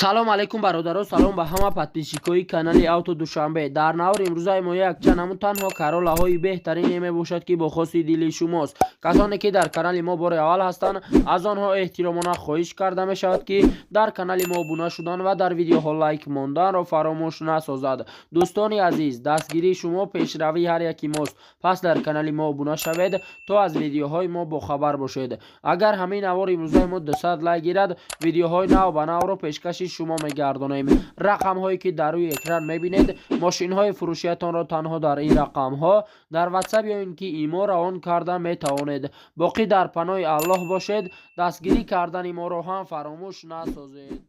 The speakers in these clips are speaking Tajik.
Салом алейкум, бародаро, салом ба ҳама подписчикои канали Авто Душанбе. Дар навори имрӯзаи мо якчанд намуд танҳо Каролаҳои беҳтарине мебошад, ки бо хости дили шумост. Касоне ки дар канали мо бори аввал ҳастанд, аз онҳо эҳтиромона хоҳиш карда мешавад, ки дар канали мо обуна шудан ва дар видеоҳо лайк монданро фаромӯш насозад. Дӯстони азиз, дастгирии шумо пешравии ҳар яки мост, пас дар канали мо обуна шавед, то аз видеоҳои мо бохабар бошед. Агар ҳамин навори имрӯзаи мо 200 лайк гирад, видеоҳои нав ба навро пешкаши шумо мегардонем. Рақамҳое ки дар рӯи экран мебинед, мошинҳои фурӯшиятонро танҳо дар ин рақамҳо дар Ватсап ё ин ки Имо равон карда метавонед. Боқӣ дар паноҳи Аллоҳ бошед, дастгирӣ кардани моро ҳам фаромӯш насозед.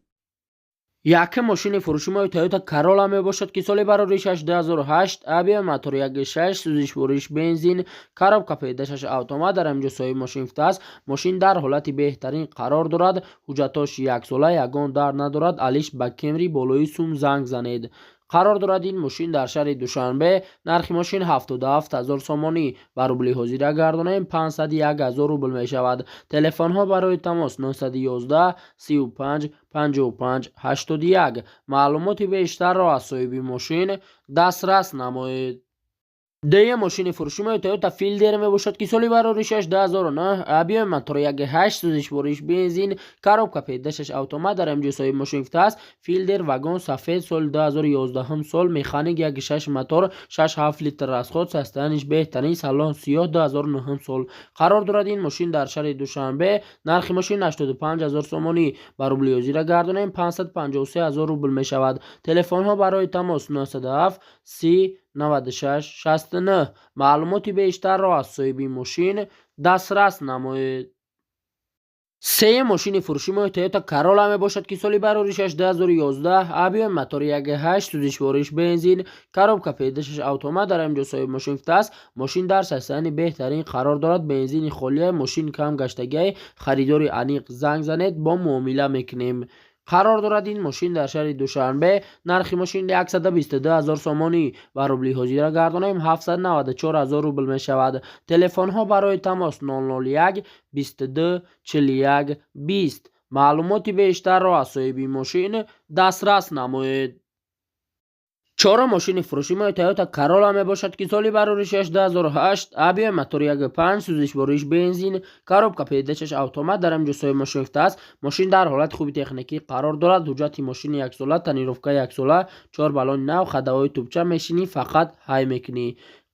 Якум мошини фурӯши мои Тойота Карола мебошад, ки соли бароришаш 2008, объём мотор 1.6, сӯзишвориш бензин, коробка ПД6 автомат. Дар ҳаминҷо соҳиби мошин гуфтааст, мошин дар ҳолати беҳтарин қарор дорад, ҳуҷҷатош яксола, ягон дард надорад. Алиш ба Кемри болои сум занг занед. Қарор дорад ин мошин дар шаҳри Душанбе. Нархи мошин 77 ҳазор сомонӣ, ба рубли ҳозира гардонем, 501 ҳазор рубл мешавад. Телефонҳо барои тамос 911 35 55 81. Маълумоти бештарро аз соҳиби мошин дастрас намоед. Дуюм мошини фурӯши мои Тойота Филдер мебошад, ки соли бароришаш 2009, объёми мотор 1.8, сӯзишвориш бензин, коробка ПД6 автомат. Дар ҳаминҷо соҳиби мошин гуфтааст, Филдер вагон сафед, соли 2011 сол, механик, 1.6 мотор, 6,7 литр расход, состояниш беҳтарин, салон сиёҳ, 2009 сол. Қарор дорад ин мошин дар шаҳри Душанбе. Нархи мошин 85 ҳазор сомонӣ, ба рубли ҳозира гардонем, 553 ҳазор рубл мешавад. Телефонҳо барои тамос 907 30 96 69. Маълумоти бештарро аз соҳиби мошин дастрас намоед. Сеюм мошини фурӯши мои Тойота Карола мебошад, ки соли бароришаш 2011, объёми мотори 1.8, сӯзишвориш бензин, коробка ПД6 автомат. Дар ҳаминҷо соҳиби мошин гуфтааст, мошин дар состоянии беҳтарин қарор дорад, бензини холия, мошин кам гаштагиай, харидори аниқ занг занед, бо муомила мекунем. Қарор дорад ин мошин дар шаҳри Душанбе. Нархи мошин 122 ҳазор сомонӣ, ба рубли ҳозира гардонем, 794 ҳазор рубл мешавад. Телефонҳо барои тамос 001 22 41 20. Маълумоти бештарро аз соҳиби мошин дастрас намоед. Чорум мошини фурӯши мои Тойота Карола мебошад, ки соли бароришаш 2008, объёми мотори 1.5, сӯзишвориш бензин, коробка ПД6 автомат. Дар ҳаминҷо соҳиби мошин гуфтааст, мошин дар ҳолати хуби техникӣ қарор дорад, ҳуҷҷати мошини яксола, тонировка яксола, чор баллони нав, ходовой тубча, мешинӣ, фақат ҳай мекунӣ.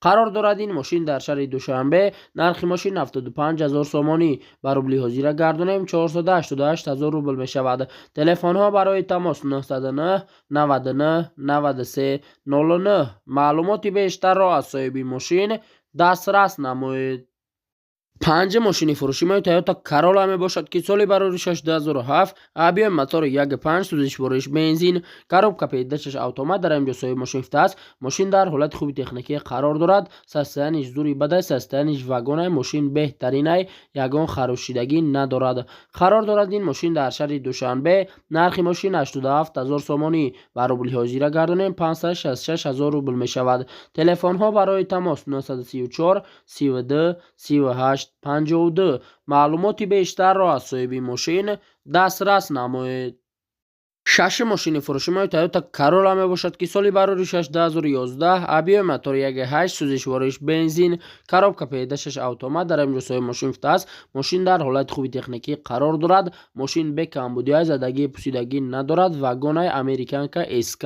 Қарор дорад ин мошин дар шаҳри Душанбе. Нархи мошин 75 ҳазор сомонӣ, ба рубли ҳозира гардонем, 488 ҳазор рубл мешавад. Телефонҳо барои тамос 909 99 93 09. Маълумоти бештарро аз соҳиби мошин дастрас намоед. Панҷум мошини фурӯши мои Тойота Карола мебошад, ки соли бароришаш 2007, объёми мотори 1.5, сӯзишвориш бензин, коробка ПД6 автомат. Дар ҳаминҷо соҳиби мошин гуфтааст, мошин дар ҳолати хуби техникӣ қарор дорад, состояниш зури бадай, состояниш вагонай, мошин беҳтаринай, ягон харошидагӣ надорад. Қарор дорад ин мошин дар шаҳри Душанбе. Нархи мошин 87 ҳазор сомонӣ, ба рубли ҳозира гардонем, 566 ҳазор рубл мешавад. Телефонҳо барои тамос 934 32 38 52. Маълумоти бештарро аз соҳиби мошин дастрас намоед. Шашум мошини фурӯши мои Тойота Карола мебошад, ки соли бароришаш 2011, объёми мотори 1.8, сӯзишвориш бензин, коробка ПД6 автомат. Дар ҳаминҷо соҳиби мошин гуфтааст, мошин дар ҳолати хуби техникӣ қарор дорад, мошин бе камбудиҳои задагӣ, пусидагӣ надорад, вагонаи американка СК.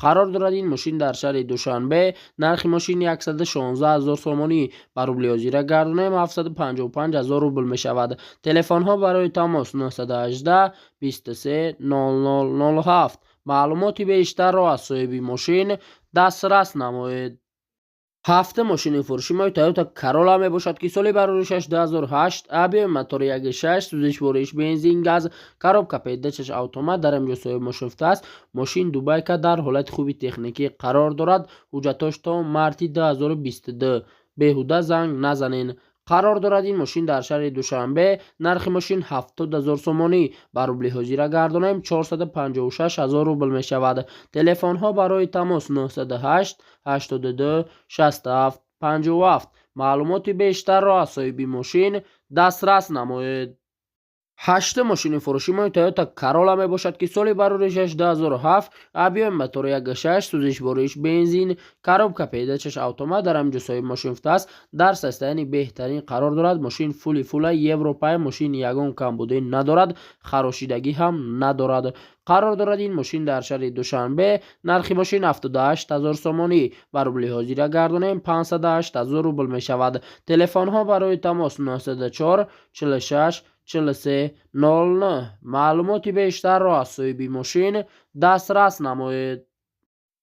Қарор дорад ин мошин дар шаҳри Душанбе. Нархи мошин 116 ҳазор сомонӣ, ба рубли ҳозира гардонем, 755 ҳазор рубл мешавад. Телефонҳо барои тамос 918 23 00 07. Маълумоти бештарро аз соҳиби мошин дастрас намоед. Ҳафтум мошини фурӯши мои Тойота Карола мебошад, ки соли бароришаш 2008, объёми мотори 1.6, сӯзишвориш бензин, газ, коробка ПД6 автомат. Дар ҳаминҷо соҳиби мошин гуфтааст, мошин дубайка, дар ҳолати хуби техникӣ қарор дорад, ҳуҷҷатош то марти 2022, беҳуда занг назанен. Қарор дорад ин мошин дар шаҳри Душанбе. Нархи мошин 70 ҳазор сомонӣ, ба рубли ҳозира гардонем, 456 ҳазор рубл мешавад. Телефонҳо барои тамос 908 82 67 57. Маълумоти бештарро аз соҳиби мошин дастрас намоед. Ҳаштум мошини фурӯши мо Toyota Corolla мебошад, ки соли бароришаш 2007, объёми мотори 1.6, сӯзишвориш бензин, коробка передач аш автомат. Дар ҳамин ҷо соҳиби мошин гуфтааст, дар состоянии беҳтарин қарор дорад. Мошин фули фула Европа, мошин ягон камбудӣ надорад, харошидагӣ ҳам надорад. Қарор дорад ин мошин дар шаҳри Душанбе. Нархи мошин 78 ҳазор сомонӣ, ба рубли ҳозира гардонем, 508 ҳазор рубл мешавад. Телефонҳо барои тамос 904 46 43 09. Маълумоти бештарро аз соҳиби мошин дастрас намоед.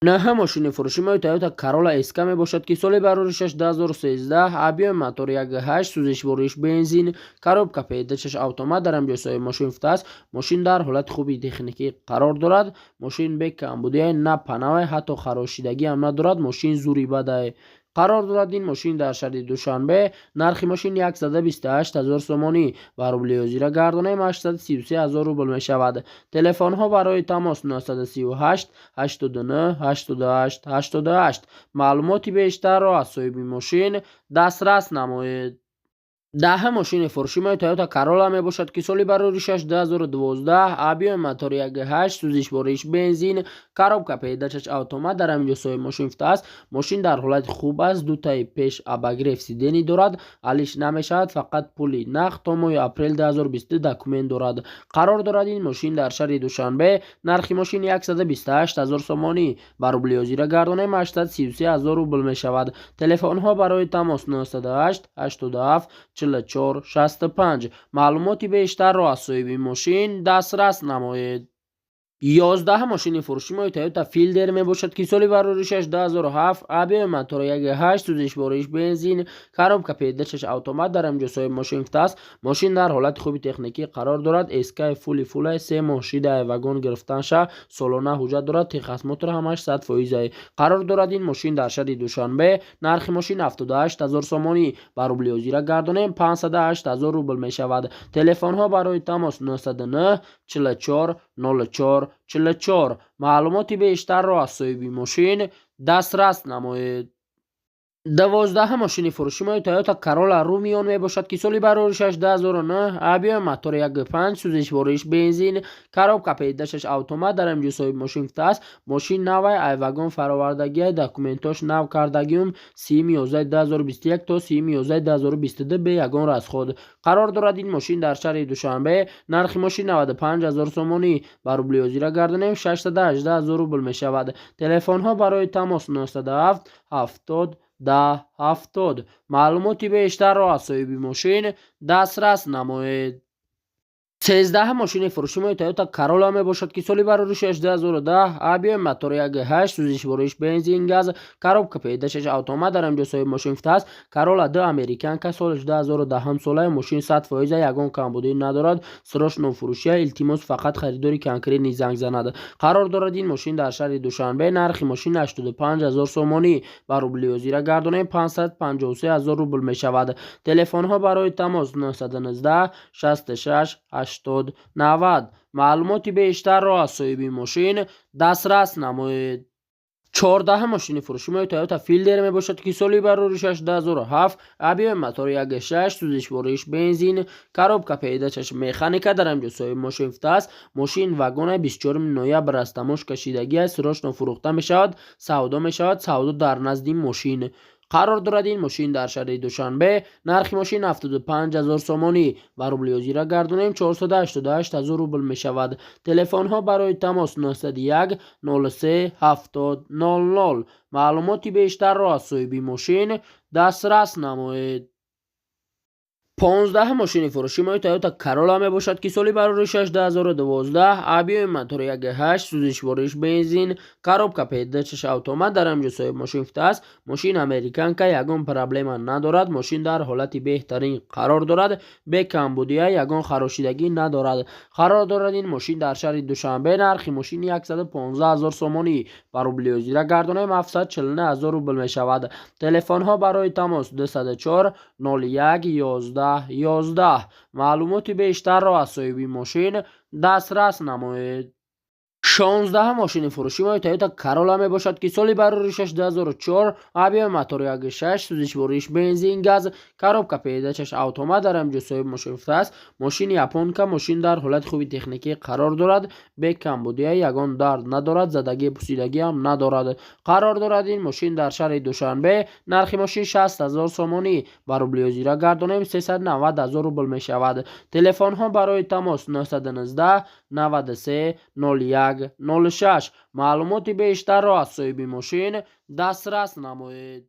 Нӯҳум мошини фурӯши мо Toyota Corolla SK мебошад, ки соли бароришаш 2013, объёми мотори 1.8, сӯзишвориш бензин, коробка передач аш автомат. Дар ҳамин ҷо соҳиби мошин гуфтааст, мошин дар ҳолати хуби техникӣ қарор дорад. Мошин бе камбудия, на панавай, ҳатто харошидагӣ ҳам надорад. Мошин зури бадай. Қарор дорад ин мошин дар шаҳри Душанбе. Нархи мошин 128 ҳазор сомонӣ, ба рубли ҳозира гардонем, 833 ҳазор рубл мешавад. Телефонҳо барои тамос 938 89 88 88. Маълумоти бештарро аз соҳиби мошин дастрас намоед. Даҳум мошини фурӯши мо Toyota Corolla мебошад, ки соли бароришаш 2012, объёми мотори 1.8, сӯзишвориш бензин, коробка передач аш автомат. Дар ҳамин ҷо соҳиби мошин гуфтааст, мошин дар ҳолати хуб аст, дутаи пеш обогрев сидений дорад, алиш намешавад, фақат пули нақд, то моҳи апрел 2022 документ дорад. Қарор дорад ин мошин дар шаҳри Душанбе. Нархи мошин 128 ҳазор сомонӣ, ба рубли ҳозира гардонем, 833 ҳазор рубл мешавад. Телефонҳо барои тамос 908 87 44 65. Маълумоти бештарро аз соҳиби мошин дастрас намоед. 11-ум мошини фурӯши мо Toyota Fielder мебошад, ки соли бароришаш 2007, объёми мотори 1.8, сӯзишвориш бензин, коробка передач аш автомат. Дар ҳамин ҷо соҳиби мошин гуфтааст, мошин дар ҳолати хуби техникӣ қарор дорад. СК фули фулай, 3 моҳ шида вагон гирифтанша, солона ҳуҷҷат дорад, техосмотр ҳамаш 100%. Қарор дорад ин мошин дар шаҳри Душанбе. Нархи мошин 78 ҳазор сомонӣ, ба рубли ҳозира гардонем, 508 ҳазор рубл мешавад. Телефонҳо барои тамос 909 44 04 44. Маълумоти бештарро аз соҳиби мошин дастрас намоед. 12-ум мошини фурӯши мо Toyota Corolla Rumion мебошад, ки соли бароришаш 2009, объёми мотори 1.5, сӯзишвориш бензин, коробка передач аш автомат. Дар ҳамин ҷо соҳиби мошин гуфтааст, мошин навай, ай вагон фаровардагиай, документош нав кардагиум, 30.11.2021 то 30.11.2022 бе ягон расход. Қарор дорад ин мошин дар шаҳри Душанбе. Нархи мошин 95 ҳазор сомонӣ, ба рубли ҳозира гардонем, 618 ҳазор рубл мешавад. Телефонҳо барои тамос 907 70 10 70. Маълумоти бештарро аз соҳиби мошин дастрас намоед. 13-ум мошини фурӯши мо Toyota Corolla мебошад, ки соли бароришаш 2010, объёми мотори 1.8, сӯзишвориш бензин, газ, коробка передач аш автомат. Дар ҳамин ҷо соҳиби мошин гуфтааст, Corolla 2 американка, солаш 2010 солае, мошин 100%, ягон камбудӣ надорад, срочно фурӯшия, илтимос, фақат харидори конкретный занг занад. Қарор дорад ин мошин дар шаҳри Душанбе. Нархи мошин 85 ҳазор сомонӣ, ба рубли ҳозира гардонем, 553 ҳазор рубл мешавад. Телефонҳо барои тамос 919 66 80 90. Маълумоти бештарро аз соҳиби мошин дастрас намоед. 14-ум мошини фурӯши мо Toyota Fielder мебошад, ки соли бароришаш 2007, объёми мотори 1.6, сӯзишвориш бензин, коробка передач аш механика. Дар ҳамин ҷо соҳиби мошин гуфтааст, мошин вагона, 24 ноябр аз тамош кашидагиаст, срочно фурӯхта мешавад, савдо мешавад, савдо дар назди мошин. Қарор дорад ин мошин дар шаҳри Душанбе. Нархи мошин 75 ҳазор сомонӣ, ба рубли ҳозира гардонем, 488 ҳазор рубл мешавад. Телефонҳо барои тамос 901 03 70 00. Маълумоти бештарро аз соҳиби мошин дастрас намоед. 15-ум мошини фурӯши мо Toyota Corolla мебошад, ки соли бароришаш 2012, объёми мотори 1.8, сӯзишвориш бензин, коробка передач аш автомат. Дар ҳамин ҷо соҳиби мошин гуфтааст, мошин американка, ягон проблема надорад, мошин дар ҳолати беҳтарин қарор дорад, бе камбудия, ягон харошидагӣ надорад. Қарор дорад ин мошин дар шаҳри Душанбе. Нархи мошин 115 ҳазор сомонӣ, ба рубли ҳозира гардонем, 749 ҳазор рубл мешавад. Телефонҳо барои тамос 204 01 11 11. Маълумоти бештарро аз соҳиби мошин дастрас намоед. 16-ум мошини фурӯши мо Тойота Карола мебошад, ки соли бароришаш 2004, объёми мотори 1.6, сӯзишвориш бензин, газ, коробка передачаш автомат. Дар ҳамҷо соҳиби мошин гуфтааст, мошини японка, мошин дар ҳолати хуби техникӣ қарор дорад, бе камбудия, ягон дард надорад, задагӣ, пусидагиам надорад. Қарор дорад ин мошин дар шаҳри Душанбе. Нархи мошин 60 000 сомонӣ, ба рубли ҳозира гардонем, 390 000 рубл мешавад. Телефонҳо барои тамос 919 93 01 06. Маълумоти бештарро аз соҳиби мошин дастрас намоед.